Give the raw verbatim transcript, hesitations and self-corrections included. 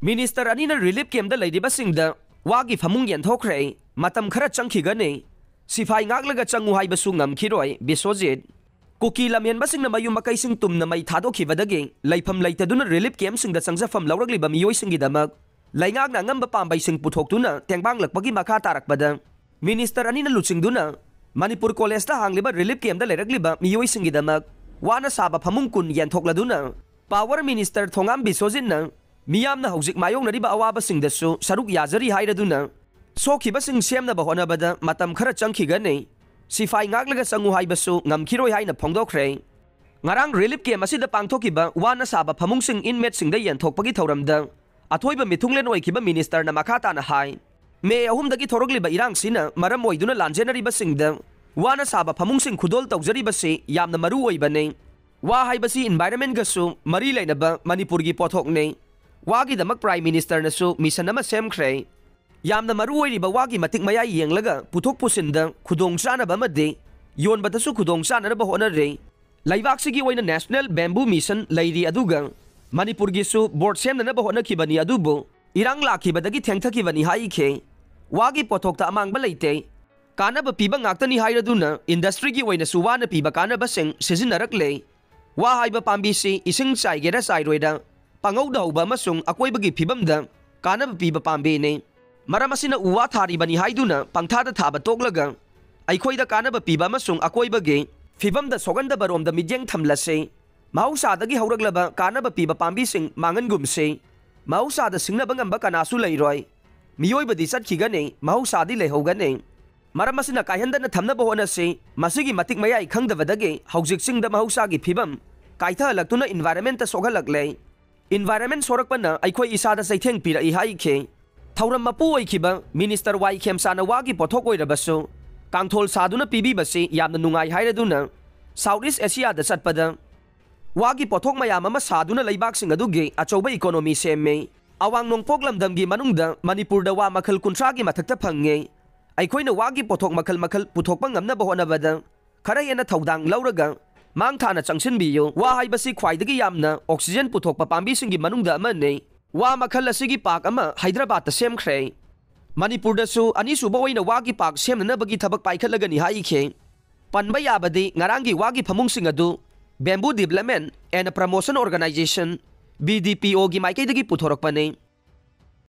Minister ꯑꯅꯤꯅ relief ꯀꯦꯝꯗ ꯂꯩꯔꯤꯕꯁꯤꯡꯗ ꯋꯥꯒꯤ ꯐꯃꯨꯡ ꯌꯦꯟꯊꯣꯛꯈ꯭ꯔꯦ꯫ ꯃꯇꯝ ꯈꯔ ꯆꯪꯈꯤꯒꯅꯤ꯫ ꯁꯤꯐꯥꯏ ꯉꯥꯛꯂꯒ ꯆꯪꯉꯨ ꯍꯥꯏꯕꯁꯨ ꯉꯝꯈꯤꯔꯣꯏ ꯕꯤꯁ꯭ꯋꯖꯤꯠ꯫ ꯀꯨꯀꯤ ꯂꯝꯍꯦꯟꯕꯁꯤꯡꯅ ꯃꯌꯨꯝ ꯃꯀꯩꯁꯤꯡ ꯇꯨꯝꯅ ꯃꯩ ꯊꯥꯗꯣꯛꯈꯤꯕꯗꯒꯤ ꯂꯩꯐꯝ ꯂꯩꯇꯗꯨꯅ ꯔꯤꯂꯤꯐ ꯀꯦꯝꯁꯤꯡꯗ ꯆꯪꯖꯐꯝ ꯂꯧꯔꯛꯂꯤꯕ ꯃꯤꯑꯣꯏꯁꯤꯡꯒꯤꯗꯃꯛ ꯂꯩꯉꯥꯛꯅ ꯑꯉꯝꯕ ꯄꯥꯝꯕꯩꯁꯤꯡ ꯄꯨꯊꯣꯛꯇꯨꯅ ꯇꯦꯡꯕꯥꯡꯂꯛꯄꯒꯤ ꯃꯈꯥ ꯇꯥꯔꯛꯄꯗ ꯃꯤꯅꯤꯁꯇꯔ ꯑꯅꯤꯅ ꯂꯨꯆꯤꯡꯗꯨꯅ ꯃꯅꯤꯄꯨꯔ ꯀꯣꯂꯦꯖꯇ ꯍꯥꯡꯂꯤꯕ ꯔꯤꯂꯤꯐ ꯀꯦꯝꯗ ꯂꯩꯔꯛꯂꯤꯕ ꯃꯤꯑꯣꯏꯁꯤꯡꯒꯤꯗꯃꯛ ꯋꯥꯅ ꯁꯥꯕ ꯐꯃꯨꯡ ꯀꯨꯟ ꯌꯦꯟꯊꯣꯛꯂꯗꯨꯅ ꯄꯥꯋꯔ ꯃꯤꯅꯤꯁꯇꯔ ꯊꯣꯉꯥꯝ ꯕꯤꯁ꯭ꯋꯖꯤꯠꯅ ꯃꯤꯌꯥꯝꯅ ꯍꯧꯖꯤꯛ ꯃꯥꯌꯣꯛꯅꯔꯤꯕ ꯑꯋꯥꯕꯁꯤꯡꯗꯁꯨ ꯁꯔꯨꯛ ꯌꯥꯖꯔꯤ ꯍꯥꯏꯔꯗꯨꯅ ꯁꯣꯛꯈꯤꯕꯁꯤꯡ ꯁꯦꯝꯅꯕ ꯍꯣꯠꯅꯕꯗ ꯃꯇꯝ ꯈꯔ ꯆꯪꯈꯤꯒꯅꯤ꯫ ꯁꯤꯐꯥꯏ ꯉꯥꯛꯂꯒ ꯆꯪꯉꯨ ꯍꯥꯏꯕꯁꯨ ꯉꯝꯈꯤꯔꯣꯏ ꯍꯥꯏꯅ ꯐꯣꯡꯗꯣꯛꯈ꯭ꯔꯦ꯫ ꯉꯔꯥꯡ ꯔꯤꯂꯤꯐ ꯀꯦꯝ ꯑꯁꯤꯗ ꯄꯥꯡꯊꯣꯛꯈꯤꯕ ꯋꯥꯅ ꯁꯥꯕ ꯐꯃꯨꯡꯁꯤꯡ ꯏꯟꯃꯦꯠꯁꯤꯡꯗ ꯌꯦꯟꯊꯣꯛꯄꯒꯤ ꯊꯧꯔꯝꯗ ꯑꯊꯣꯏꯕ ꯃꯤꯊꯨꯡꯂꯦꯟ ꯑꯣꯏꯈꯤꯕ ꯃꯤꯅꯤꯁꯇꯔꯅ ꯃꯈꯥ ꯇꯥꯅ ꯍꯥꯏ, ꯃꯦ ꯑꯍꯨꯝꯗꯒꯤ ꯊꯣꯔꯛꯂꯤꯕ ꯏꯔꯥꯡꯁꯤꯅ ꯃꯔꯝ ꯑꯣꯏꯗꯨꯅ ꯂꯥꯟꯖꯦꯟꯅꯔꯤꯕꯁꯤꯡꯗ ꯋꯥꯅ ꯁꯥꯕ ꯐꯃꯨꯡꯁꯤꯡ ꯈꯨꯗꯣꯜ ꯇꯧꯖꯔꯤꯕꯁꯤ ꯌꯥꯝꯅ ꯃꯔꯨ ꯑꯣꯏꯕꯅꯤ꯫ ꯋꯥ ꯍꯥꯏꯕꯁꯤ ꯏꯟꯚꯥꯏꯔꯟꯃꯦꯟꯒꯁꯨ ꯃꯔꯤ ꯂꯩꯅꯕ ꯃꯅꯤꯄꯨꯔꯒꯤ ꯄꯣꯠꯊꯣꯛꯅꯤ꯫ ꯋꯥꯒꯤꯗꯃꯛ ꯄ꯭ꯔꯥꯏꯝ ꯃꯤꯅꯤꯁꯇꯔꯅꯁꯨ ꯃꯤꯁꯟ ꯑꯃ ꯁꯦꯝꯈ꯭ꯔꯦ꯫ ꯌꯥꯝꯅ ꯃꯔꯨ ꯑꯣꯏꯔꯤꯕ ꯋꯥꯒꯤ ꯃꯇꯤꯛ ꯃꯌꯥꯏ ꯌꯦꯡꯂꯒ ꯄꯨꯊꯣꯛ ꯄꯨꯁꯤꯟꯗ ꯈꯨꯗꯣꯡ ꯆꯥꯅꯕ ꯑꯃꯗꯤ ꯌꯣꯟꯕꯗꯁꯨ ꯈꯨꯗꯣꯡ ꯆꯥꯅꯅꯕ ꯍꯣꯠꯅꯔꯤ꯫ ꯂꯩꯕꯥꯛꯁꯤꯒꯤ ꯑꯣꯏꯅ ꯅꯦꯁꯅꯦꯜ ꯕꯦꯝꯕꯨ ꯃꯤꯁꯟ ꯂꯩꯔꯤ, ꯑꯗꯨꯒ ꯃꯅꯤꯄꯨꯔꯒꯤꯁꯨ ꯕꯣꯔꯗ ꯁꯦꯝꯅꯅꯕ ꯍꯣꯠꯅꯈꯤꯕꯅꯤ, ꯑꯗꯨꯕꯨ ꯏꯔꯥꯡ ꯂꯥꯛꯈꯤꯕꯗꯒꯤ ꯊꯦꯡꯊꯈꯤꯕꯅꯤ ꯍꯥꯏꯈꯤ꯫ ꯋꯥꯒꯤ ꯄꯣꯠꯊꯣꯛꯇ ꯑꯃꯥꯡꯕ ꯂꯩꯇꯦ꯫ ꯀꯥꯟꯅꯕ ꯄꯤꯕ ꯉꯥꯛꯇꯅꯤ ꯍꯥꯏꯔꯗꯨꯅ ꯏꯟꯗꯁꯇ꯭ꯔꯤꯒꯤ ꯑꯣꯏꯅꯁꯨ ꯋꯥꯅ ꯄꯤꯕ ꯀꯥꯟꯅꯕꯁꯤꯡ ꯁꯤꯖꯤꯟꯅꯔꯛꯂꯦ꯫ ꯋꯥ ꯍꯥꯏꯕ ꯄꯥꯝꯕꯤꯁꯤ ꯏꯁꯤꯡ ꯆꯥꯏꯒꯦꯔꯥ ꯆꯥꯏꯔꯣꯏꯔꯥ, ꯄꯪꯍꯧꯗ ꯍꯧꯕ ꯑꯃꯁꯨꯡ ꯑꯀꯣꯏꯕꯒꯤ ꯐꯤꯕꯝꯗ ꯀꯥꯟꯅꯕ ꯄꯤꯕ ꯄꯥꯝꯕꯤꯅꯤ꯫ ꯃꯔꯝ ꯑꯁꯤꯅ ꯎ ꯋꯥ ꯊꯥꯔꯤꯕꯅꯤ ꯍꯥꯏꯗꯨꯅ ꯄꯪꯊꯥꯗ ꯊꯥꯕ ꯇꯣꯛꯂꯒ ꯑꯩꯈꯣꯏꯗ ꯀꯥꯟꯅꯕ ꯄꯤꯕ ꯑꯃꯁꯨꯡ ꯑꯀꯣꯏꯕꯒꯤ ꯐꯤꯕꯝꯗ ꯁꯣꯛꯍꯟꯗꯕꯔꯣꯝꯗ ꯃꯤꯠꯌꯦꯡ ꯊꯝꯂꯁꯤ꯫ ꯃꯍꯧꯁꯥꯗꯒꯤ ꯍꯧꯔꯛꯂꯕ ꯀꯥꯟꯅꯕ ꯄꯤꯕ ꯄꯥꯝꯕꯤꯁꯤꯡ ꯃꯥꯡꯍꯟꯒꯨꯝꯁꯤ꯫ ꯃꯍꯧꯁꯥꯗ ꯁꯤꯡꯅꯕ ꯉꯝꯕ ꯀꯅꯥꯁꯨ ꯂꯩꯔꯣꯏ꯫ ꯃꯤꯑꯣꯏꯕꯗꯤ ꯆꯠꯈꯤꯒꯅꯤ, ꯃꯍꯧꯁꯥꯗꯤ ꯂꯩꯍꯧꯒꯅꯤ꯫ ꯃꯔꯝ ꯑꯁꯤꯅ ꯀꯥꯏꯍꯟꯗꯅ ꯊꯝꯅꯕ ꯍꯣꯠꯅꯁꯤ꯫ ꯃꯁꯤꯒꯤ ꯃꯇꯤꯛ ꯃꯌꯥꯏ ꯈꯪꯗꯕꯗꯒꯤ ꯍꯧꯖꯤꯛ ꯆꯤꯡꯗ ꯃꯍꯧꯁꯥꯒꯤ ꯐꯤꯕꯝ ꯀꯥꯏꯊꯍꯜꯂꯛꯇꯨꯅ ꯏꯟꯚꯥꯏꯔꯟꯃꯦꯟꯇ ꯁꯣꯛꯍꯜꯂꯛꯂꯦ꯫ ꯏꯟꯚꯥꯏꯔꯟꯃꯦꯟ ꯁꯣꯔꯛꯄꯅ ꯑꯩꯈꯣꯏ ꯏꯁꯥꯗ ꯆꯩꯊꯦꯡ ꯄꯤꯔꯛꯏ ꯍꯥꯏꯈꯤ꯫ ꯊꯧꯔꯝ ꯃꯄꯨ ꯑꯣꯏꯈꯤꯕ ꯃꯤꯅꯤꯁꯇꯔ ꯋꯥꯏ ꯈꯦꯝꯆꯥꯅ ꯋꯥꯒꯤ ꯄꯣꯠꯊꯣꯛ ꯑꯣꯏꯔꯕꯁꯨ ꯀꯥꯡꯊꯣꯜ ꯁꯥꯗꯨꯅ ꯄꯤꯕꯤꯕꯁꯤ ꯌꯥꯝꯅ ꯅꯨꯡꯉꯥꯏ ꯍꯥꯏꯔꯗꯨꯅ ꯁꯥꯎꯠ ꯏꯁ ꯑꯦꯁꯤꯌꯥꯗ ꯆꯠꯄꯗ ꯋꯥꯒꯤ ꯄꯣꯠꯊꯣꯛ ꯃꯌꯥꯝ ꯑꯃ ꯁꯥꯗꯨꯅ ꯂꯩꯕꯥꯛꯁꯤꯡ ꯑꯗꯨꯒꯤ ꯑꯆꯧꯕ ꯏꯀꯣꯅꯣꯃꯤ ꯁꯦꯝꯃꯤ꯫ ꯑꯋꯥꯡ ꯅꯣꯡꯄꯣꯛ ꯂꯝꯗꯝꯒꯤ ꯃꯅꯨꯡꯗ ꯃꯅꯤꯄꯨꯔꯗ ꯋꯥ ꯃꯈꯜ ꯀꯨꯟꯊ꯭ꯔꯥꯒꯤ ꯃꯊꯛꯇ ꯐꯪꯉꯤ꯫ ꯑꯩꯈꯣꯏꯅ ꯋꯥꯒꯤ ꯄꯣꯠꯊꯣꯛ ꯃꯈꯜ ꯃꯈꯜ ꯄꯨꯊꯣꯛꯄ ꯉꯝꯅꯕ ꯍꯣꯠꯅꯕꯗ ꯈꯔ ꯍꯦꯟꯅ ꯊꯧꯗꯥꯡ ꯂꯧꯔꯒ ꯃꯥꯡ ꯊꯥꯅ ꯆꯪꯁꯤꯟꯕꯤꯌꯨ꯫ ꯋꯥ ꯍꯥꯏꯕꯁꯤ ꯈ꯭ꯋꯥꯏꯗꯒꯤ ꯌꯥꯝꯅ ꯑꯣꯛꯁꯤꯖꯦꯟ ꯄꯨꯊꯣꯛꯄ ꯄꯥꯝꯕꯤꯁꯤꯡꯒꯤ ꯃꯅꯨꯡꯗ ꯑꯃꯅꯤ꯫ ꯋꯥ ꯃꯈꯜ ꯑꯁꯤꯒꯤ ꯄꯥꯔꯛ ꯑꯃ ꯍꯥꯏꯗ꯭ꯔꯕꯥꯗꯇ ꯁꯦꯝꯈ꯭ꯔꯦ꯫ ꯃꯅꯤꯄꯨꯔꯗꯁꯨ ꯑꯅꯤꯁꯨꯕ ꯑꯣꯏꯅ ꯋꯥꯒꯤ ꯄꯥꯔꯛ ꯁꯦꯝꯅꯅꯕꯒꯤ ꯊꯕꯛ ꯄꯥꯏꯈꯠꯂꯒꯅꯤ ꯍꯥꯏꯈꯤ꯫ ꯄꯟꯕ ꯌꯥꯕꯗꯤ ꯉꯔꯥꯡꯒꯤ ꯋꯥꯒꯤ ꯐꯃꯨꯡꯁꯤꯡ ꯑꯗꯨ Bamboo Development and Promotion Organisation, B D P O, ꯒꯤ ꯃꯥꯏꯀꯩꯗꯒꯤ ꯄꯨꯊꯣꯔꯛꯄꯅꯤ꯫